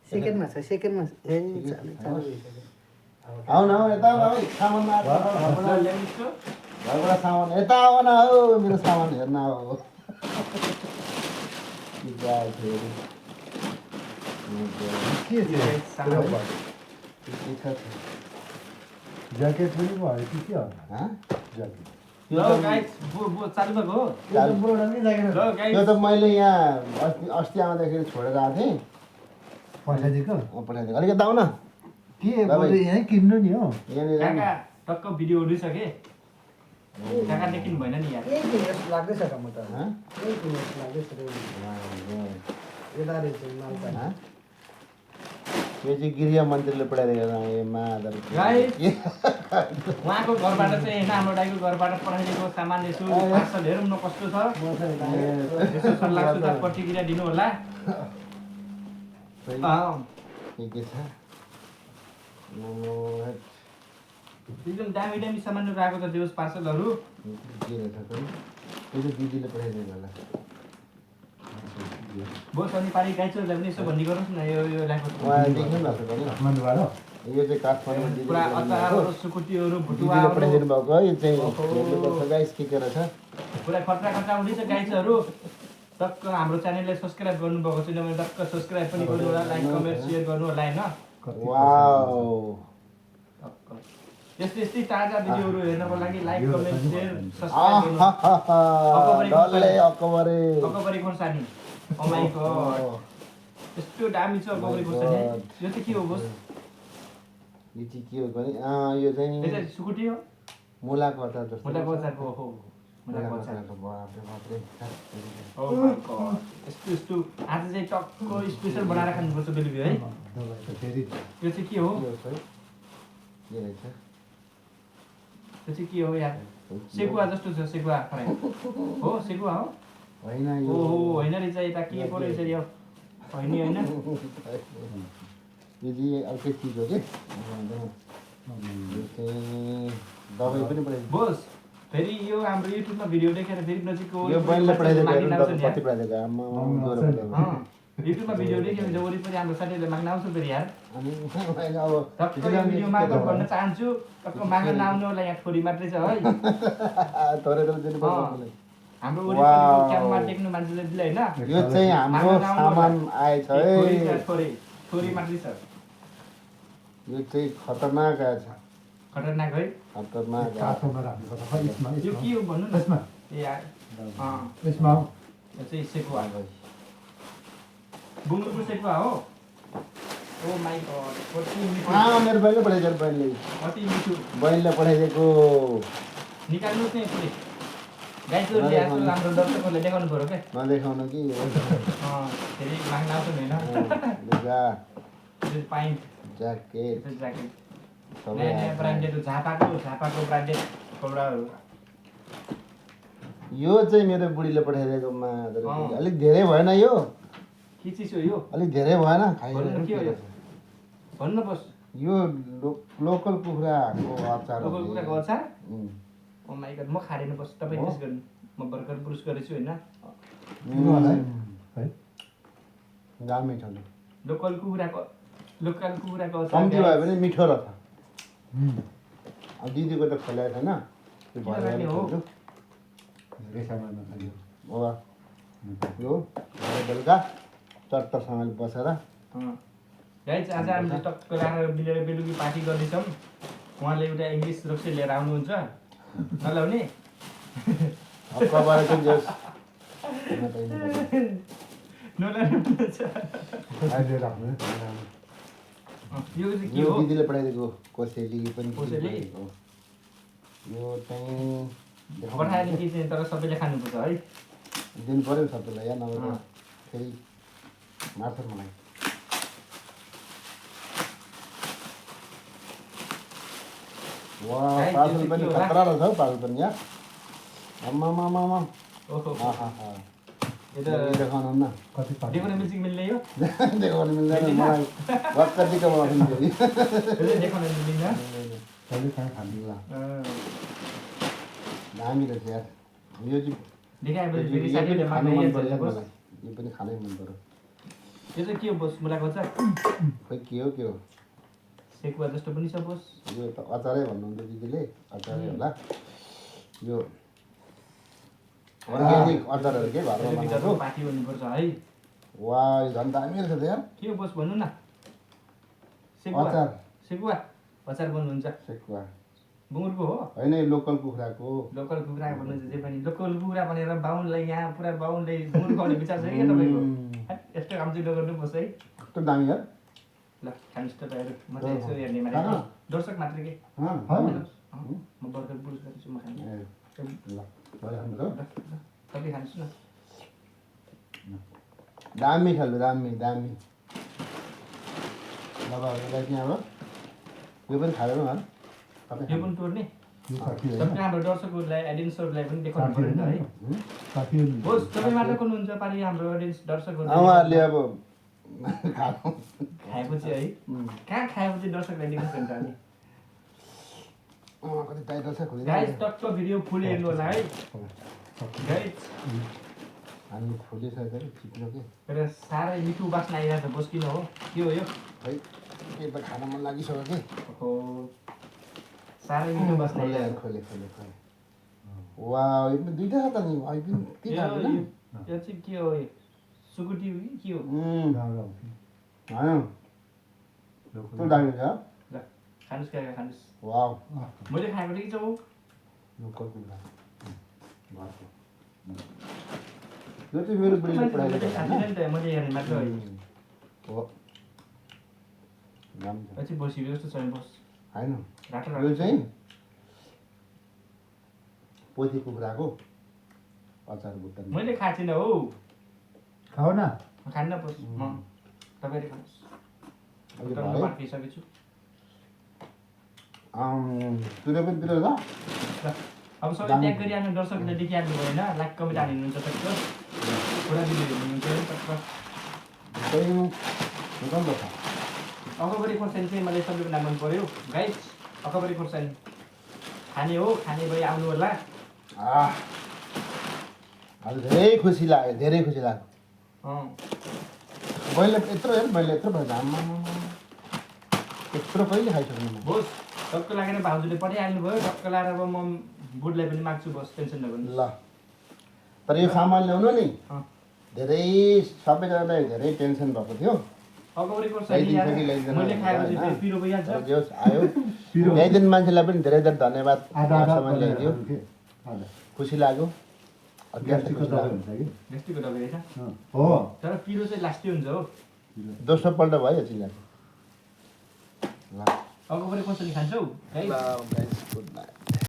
सेकेन्डमा छ सेकेन्डमा ए आऊ न यता आऊ सामान घरबाट सामान यता आऊ न हौ मेरो सामान हेर्न आऊ ज्याकेट पनि भयो कि के हो त्यो त मैले यहाँ अस्ति आउँदाखेरि छोडेर आएको थिएँ पठाइदिएको पठाइदिएको अलिकति आऊ न के यहीँ किन्नु नि हो टक्क भिडियो उडिसके काका देखिनु भएन नि यार यही किने जस्तो लाग्दैछ का म त यही किने जस्तो लाग्दैछ यता रहेछ मालका यो चाहिँ गृह मन्त्रीले पठाइदिएको उहाँको घरबाट चाहिँ होइन हाम्रो दाइको घरबाट पठाइदिएको सामान यसो पार्सल हेरौँ न कस्तो छ यसो सल्लाह सुझाव प्रतिक्रिया दिनु होला के छ एकदम दामी दामी सामानहरू आएको छ देउस पार्सलहरू के रहेछ त्यो चाहिँ दिदीले पठाइदिएको होला बहुत अनि पारी गाइचोहरूलाई पनि यसो भन्ने गरोस् न यो ल्याएको उहाँले देख्नु भएको छ यो चाहिँ काठमाडौँ पुरा अचारहरू सुकुटीहरू भुटुवा पठाइदिनु भएको यो चाहिँ हेर्नुपर्छ गाइस के रहेछ पुरा खतरा खतरा हुँदैछ गाइसहरू टक्क हाम्रो च्यानललाई सब्सक्राइब गर्नुभएको छैन भने टक्क सब्सक्राइब पनि गर्नु होला लाइक कमेन्ट सेयर गर्नु होला होइन वाउ यस्तै यस्तै ताजा भिडियोहरू हेर्नको लागि लाइक कमेन्ट सेयर सब्सक्राइब गर्नु अकबरी खोर्सानी ओ माय गॉड यस्तो दामी छ अकबरी खोर्सानी यो चाहिँ के हो बोस यो चाहिँ के हो भने यो चाहिँ सुकुटी हो मुलाको अचार जस्तो मुलाको अचारको हो मुलाको अचार ओ माय गॉड यस्तो आज चाहिँ टक्क स्पेशल बनाएर खानुपर्छ बेलुकी है यो चाहिँ के हो के रहेछ त्यो चाहिँ के हो यार सेकुवा जस्तो छ सेकुवा फ्राई हो सेकुवा हो होइन यो ओहो होइन रहेछ यता के पो रहेछ यो होइन होइन यो चाहिँ अर्कै चिज हो कि यो चाहिँ दबाई पनि पठाइदिनु बोस फेरि यो हाम्रो युट्युबमा भिडियो देखेर फेरि नजिकको यो बहिनीले पठाइदिएको कति पठाइदिएको आमा युट्युबमा भिडियो देखेपछि वरिपरि हाम्रो साथीहरूले माग्न आउँछ फेरि यार अनि अब टक्क यो भिडियो मार्फत भन्न चाहन्छु टक्क माग्न नआउनु होला यहाँ थोरी मात्रै छ है थोरै त दिनुपर्छ हाम्रो वरिपरिको क्याम्पमा देख्नु मान्छेले दिले होइन यो चाहिँ हाम्रो सामान आएछ है थोरी मात्रै छ यो चाहिँ खतरनाक आएछ खतरनाक है खतरनाक यो के हो भन्नु न ए यार यसमा यो चाहिँ सेकुवा बुङ्गुरको सेकुवा हो ओ माय गॉड कति मिठो मेरो बहिनीले पठाइदिएको बहिनीले कति मिठो बहिनीले पठाइदिएको निकाल्नुहोस् नि यसरी गाइसहरूले यस्तो राम्रो दर्शकहरूले देखाउनु पऱ्यो क्या नदेखाउनु कि फेरि माग्न आउँछ नि होइन पाइन्ट ज्याकेट ज्याकेट नयाँ नयाँ ब्रान्डेड झापाको ब्रान्डेड कपडाहरू यो चाहिँ मेरो बुढीले पठाइदिएको अलिक धेरै भएन यो के चिज हो यो अलिक धेरै भएन भन्नु बस यो लोकल कुखुराको अचार लोकल कुखुराको अचार ओ माय गॉड म खारेन बस तपाईँ टेस्ट गर्नु म भर्खर ब्रुस गरेछु होइन दामी छ लोकल कुखुराको अचार कम्ती भयो भने मिठो रहेछ अब दिदीको त खोलाएको छैन यो बेलुका चट्टसँगले बसेर गाइस आज हामीले टक्क राखेर बेलुकी पार्टी गर्दैछौँ उहाँले एउटा इङ्ग्लिस रक्सी लिएर आउनुहुन्छ नलाउने यो चाहिँ के हो दिदीले पठाइदिएको कोसेली पनि यो चाहिँ पठायो नि कि चाहिँ तर सबैले खानुपर्छ है दिनु पऱ्यो नि सबैलाई या नभए फेरि मार्छ मलाई पार्सल पनि खतरा रहेछ हौ पार्सल पनि यहाँ आम्मामामा देखाउनु न देखाउन मिल्छ मिल्ने यो देखाउनु मिल्दैन मलाई कतिको देखाउन मिल्दैन दामी रहेछ यार यो चाहिँ देखाएपछि फेरि यो साथीले पनि खानु माग्न मन याद पर्यो गर्छ मलाई यो पनि खानै मन पर्यो यो चाहिँ के हो बोस मुलाको अचार खोइ के हो सेकुवा जस्तो पनि छ बोस यो त अचारै भन्नुहुन्छ दिदीले अचारै होला यो अर्ग्यानिक अचारहरू के घरमा बनाएको पार्टी हुनुपर्छ है वा यो झन् दामी रहेछ त यार के हो बोस भन्नु न सेकुवा अचार सेकुवा अचार बन्नुहुन्छ सेकुवा बुङ्गुरको हो होइन यो लोकल कुखुराको लोकल कुखुरा भन्नुहुन्छ जे पनि लोकल कुखुरा भनेर बाहुनलाई यहाँ पुरा बाहुनले बुङ्गुर खुवाउने विचार छ कि तपाईँको यस्तो काम चाहिँ नगर्नु पर्छ है कस्तो दामी यार ल खानुहोस् तपाईँहरू म चाहिँ यसो हेर्ने मात्रै दर्शक मात्रै के म बर्गर पुरुष गर्छु म खाने ल भइहाल्नु त तपाईँ खानुहोस् न दामी खालको दामी दामी ल यसलाई चाहिँ अब यो पनि खाएर यो पनि तोड्ने यो साथी तपाईँ हाम्रो दर्शकहरूलाई एडियन्सहरूलाई पनि देखाउनु पऱ्यो नि त है साथी होस् तपाईँ मात्र खोल्नुहुन्छ पारि हाम्रो अडियन्स दर्शकहरू उहाँहरूले अब खानु खाएपछि है कहाँ खाएपछि दर्शकलाई देखाउँछ नि त अनि कति टाइटल छ खोइ गाइस टक्क भिडियो फुल हेर्नु होला है गाइस हामी खोलिसकेको चिप्लो के एउटा साह्रै मिठो बास्ना आइरहेको छ बोस किन हो के हो यो खै के त खान मन लागिसक्यो कि हो साह्रै मिठो बास्ना खोले आइरहेको खोले खोले खोले वा यो पनि दुईटा छ त नि भाइ पनि के यो खानु यो चाहिँ के हो यो सुकुटी हो कि के हो होइन कस्तो दामी छ ल खानुहोस् क्या खानुहोस् वाउ मैले खाएको थिएँ कि चौ लोकल कुखुरा घरको यो चाहिँ मेरो बुढीले पढाएको खाँदिनँ नि त मैले हेर्ने मात्र है हो दामी छ यो चाहिँ बसियो जस्तो छ नि बस होइन रातो यो रातो चाहिँ पोथी कुखुराको अचार बुट्टा मैले खाएको थिइनँ हौ खाऊ न म खान्न बस म तपाईँले खानुहोस् अहिले तर म भयो बाँकी सकेको छु तुले पनि तिरो छ ल अब सबै ट्याग गरिहाल्नु दर्शकले देखिहाल्नु भएन लाइक कमेन्ट हालिदिनुहुन्छ टक्क पुरा भिडियो हेर्नुहुन्छ टक्क एकदम छ अकबरी खोर्सानी चाहिँ मलाई सबैभन्दा मन पर्यो गाइस अकबरी खोर्सानी खाने हो खाने भए आउनु होला आज धेरै खुसी लाग्यो धेरै खुसी लाग्यो मैले यत्रो हेर मैले यत्रो भयो आम्मा यत्रो कहिले खाइसक्नु म बोस टक्क लागेर भाउजूले पठाइहाल्नु भयो टक्क लाएर अब म बुढलाई पनि माग्छु बस टेन्सन नगर्नु ल तर यो सामान ल्याउनु नि अँ। धेरै सबैजनालाई धेरै टेन्सन भएको थियो अकबरी खोर्सानी ल्याइदिन्छ यार कि ल्याइदिँदैन मैले खाएको भनेर, चाहिँ होइन? पिरो भइहाल्छ तर जे होस् आयो ल्याइदिनु मान्छेलाई पनि धेरै धेरै धन्यवाद आधा आधा सामान ल्याइदियो आधा खुसी लाग्यो अत्यन्त ग्यास्ट्रिकको खुसी दबाई लाग्यो हुन्छ कि गेस्टिकको दबाई रहेछ हो तर पिरो चाहिँ लास्टै हुन्छ हो दोस्रो पल्ट भयो चिल्लाएको ल अकबरी खोर्सानी खान्छौ है ल गाइस गुड नाइट